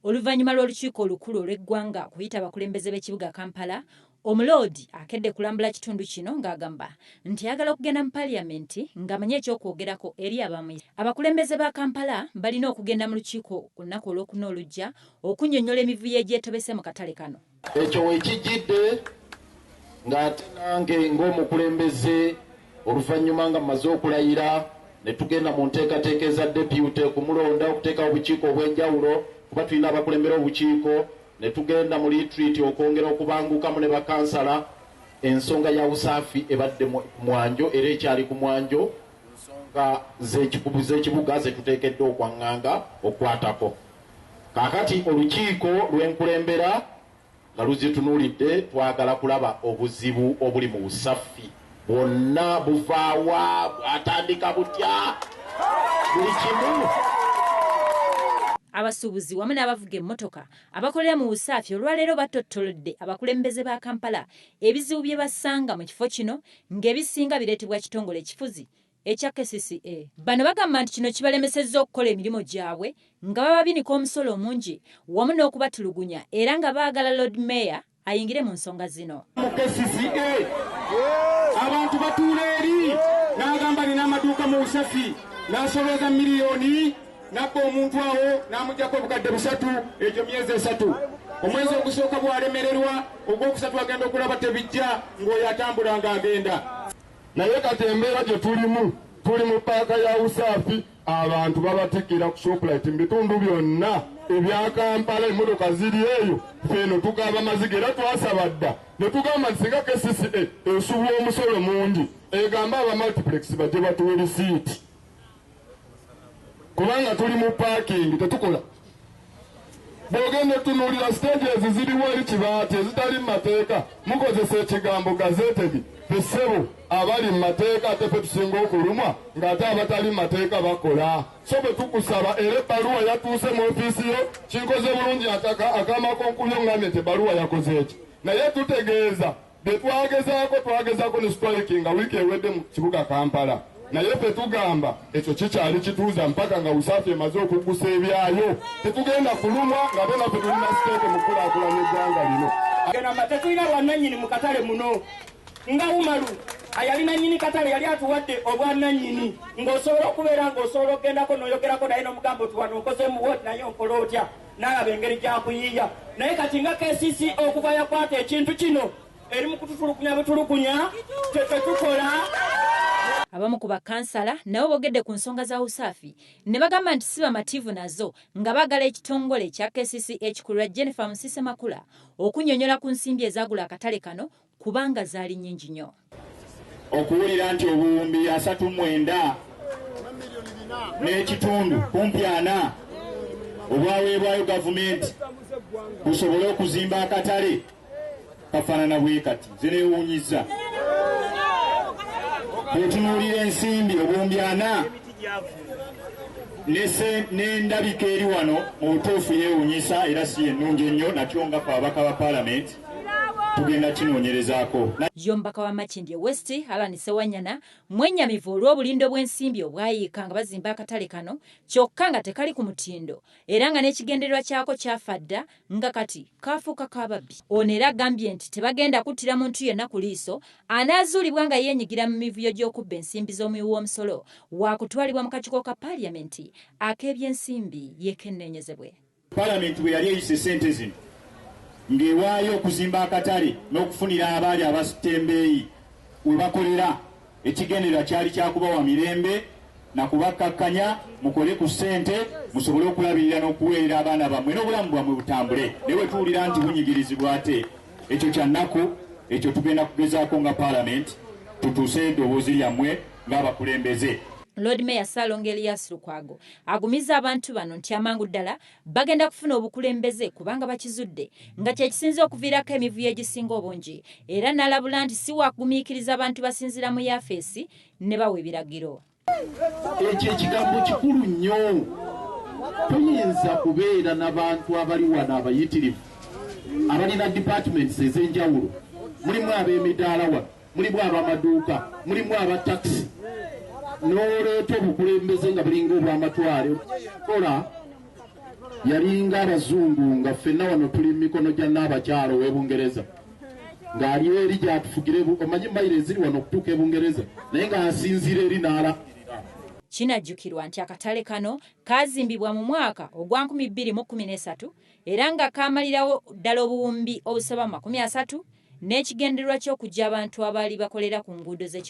Oluvannyuma lw'olukiiko olukulu olw'eggwanga okuyita abakulembeze b'ekibuga Kampala, omuloodi akedde kulambula kitundu kino ng'agamba nti ayagala okugenda mu Paliyamenti ng'amanyi eky'okwogerako eri abamuyise. Abakulembeze ba Kampala balina okugenda mu lukiiko ku lunaku Olwokuna olujja okunnyonnyola emivuyo egyetobese mu katale kano. Ekyo wekijjidde ng'ate nange ng'omukulembeze oluvannyuma nga mmaze okulayira ne tugenda mu nteekateeka eza deputy okumulonda, okuteekawo obukiiko obw'enjawulo kuba tulina abakulembera obukiiko, ne tugenda mu retreat okwongera okubangukamu ne bakansala. Ensonga ya Usaafi ebadde ku mwanjo era ekyali ku mwanjo, nsonga z'ekibuga ze tuteekeddwa okwaŋŋanga okukwatako. Kaakati olukiiko lw'enkulembera nga luzitunuulidde, twagala kulaba obuzibu obuli mu Usaffi bwonna buvaawa, bwatandika butya, buli kimu. Abasuubuzi wamu n'abavuga emmotoka abakolera mu Usaafi olwaleero battottolodde abakulembeze ba Kampala ebizibu bye basanga mu kifo kino ng'ebisinga bireetebwa kitongole ekifuzi ekya KCCA. Bano bagamba nti kino kibalemesezza okukola emirimu gyabwe nga bababinika omusolo omungi wamu n'okubatulugunya era nga baagala Lord Mayor ayingire mu nsonga zino. Mu KCCA abantu batuula eri n'agamba nina amaduuka mu Usafi n'asolooza miliyoni n'abba omuntu awo n'amuggyako obukadde 3 egyo myezi 3. Omwezi ogusooka bw'alemererwa, ogwokusatu agenda okulaba tebijja ng'oyo atambula ng'agenda. Naye kati embeera gye tulimu, tuli mu paaka ya Usaafi, abantu babatikkira ku Shoprite mu bitundu byonna ebya Kampala, emmotoka ziri eyo, ffe eno tukaaba maziga era twasaba dda ne tugamba nti singa KCCA esubwa omusolo mungi egambe aba multiplex bajje batuwe risiiti, kubanga tuli mu paakingi tetukola. Bw'ogenda otunuulira siteegi ezi ziriwo eri Kibaati ezitali mu mateeka, mukozesa ekigambo gazetedi. Ffe ssebo abali mu mateeka ate ffe tusinga okulumwa ng'ate abatali mu mateeka bakola. So bwe tukusaba, era ebbaluwa yatuuse mu ofiisi yo, kinkoze bulungi akaama k'onkubye ongambye nti ebbaluwa yakoze eki, naye tutegeeza bye twagezaako, twagezaako ne strike nga wiiki ewedde mu kibuga Kampala, naye ffe tugamba ekyo kikyali kituuza mpaka nga Usaafi emaze okuggusa ebyayo. Tetugenda kulumwa nga ate naffe tulina siteeke mu kukulaakulanya eggwanga lino. Tetulina bwannannyini mu katale muno nga Umaru ayali nannyini katale yali atuwadde obwannannyini ng'osobola okubeera ng'osobola okugendako n'oyogerako naye n'omugamba oti wano okoze muwoti naye onkola otya, n'alaba engeri gy'akuyiiya. Naye kati nga KCC okuva yakwata ekintu kino eri mu kututulugunya butulugunya tetukola. Abamu ku bakansala nabo boogedde ku nsonga za Usaafi ne bagamba nti si bamativu nazo nga baagala ekitongole ekya KCC ekikulirwa Jennifer Musise Makula okunnyonnyola ku nsimbi ezaagula akatale kano kubanga zaali nnyingi nnyo. Okuwulira nti obuwumbi 39 n'ekitundu kumpi 4 obwaweebwayo gavumenti busobole okuzimba akatale kafaanana bwe kati, nze neewuunyizza. Bw'otunuulira ensimbi obuwumbi 4 n'endabika eri wano mu butuufu yeewuunyisa era si ennungi ennyo, natyo nga ffe ababaka ba Paalamenti tugenda kinoonyerezaako. Ye omubaka wa Makindye West Allan Ssewanyana mwennyamivu olw'obulindo bw'ensimbi obwayiika nga bazimba akatale kano kyokka nga tekali ku mutindo era nga n'ekigendererwa kyako kyafa dda nga kati kaafuuka ka babbi. Ono era agambye nti tebagenda kuttira muntu yenna ku liiso anaazuulibwa nga yeenyigira mu mivuyo gy'okubba ensimbi z'omuwi w'omusolo waakutwalibwa mu kakiiko ka Paaliyamenti ak'ebyensimbi yeekenneenyezebwe. Palamenti bwe yali eyisa essente zino ng'ewaayo okuzimba akatale n'okufunira abaali abatembeeyi we bakolera, ekigendererwa kyali kya kubawa mirembe na kubakkakkanya mukole ku ssente musobole okulabirira n'okuweerera abaana bammwe n'obulamu bwammwe butambule. Naye bwe tuwulira nti bunyigirizibwa ate ekyo kya nnaku, ekyo tugenda kugezaako nga Palamenti tutuuseyo eddoboozi lyammwe ng'abakulembeze. Lord Mayor Ssaalongo Elias Lukwago agumizza abantu bano nti amangu ddala bagenda kufuna obukulembeze kubanga bakizudde nga kye kisinze okuviirako emivuyo egisinga obungi era n'alabula nti si wakugumiikiriza bantu basinziira mu yafeesi ne bawa ebiragiro. Ekyo ekigambo kikulu nnyo. Toyinza kubeera n'abantu abali wano abayitirivu abalina departments ez'enjawulo, mulimu ab'emidaala wano, mulimu ab'amaduuka, mulimu aba takisi, n'oleeta obukulembeze nga bulinga obw'amatwale. Kola Yalinga abazungu nga ffenna wano tuli mu mikono gya Nnaabakyala ow'e Bungereza, ng'ali eri gy'atufugire, omanyi mayiro eziri wano okutuuka e Bungereza, naye ng'asinziira eri n'alangirira. Kinajjukirwa nti akatale kano kaazimbibwa mu mwaka ogwa 2013 era nga kaamalirawo ddala obuwumbi obusoba mu 30 n'ekigendererwa ky'okuggya abantu abaali bakolera ku nguudo z'ekibuga.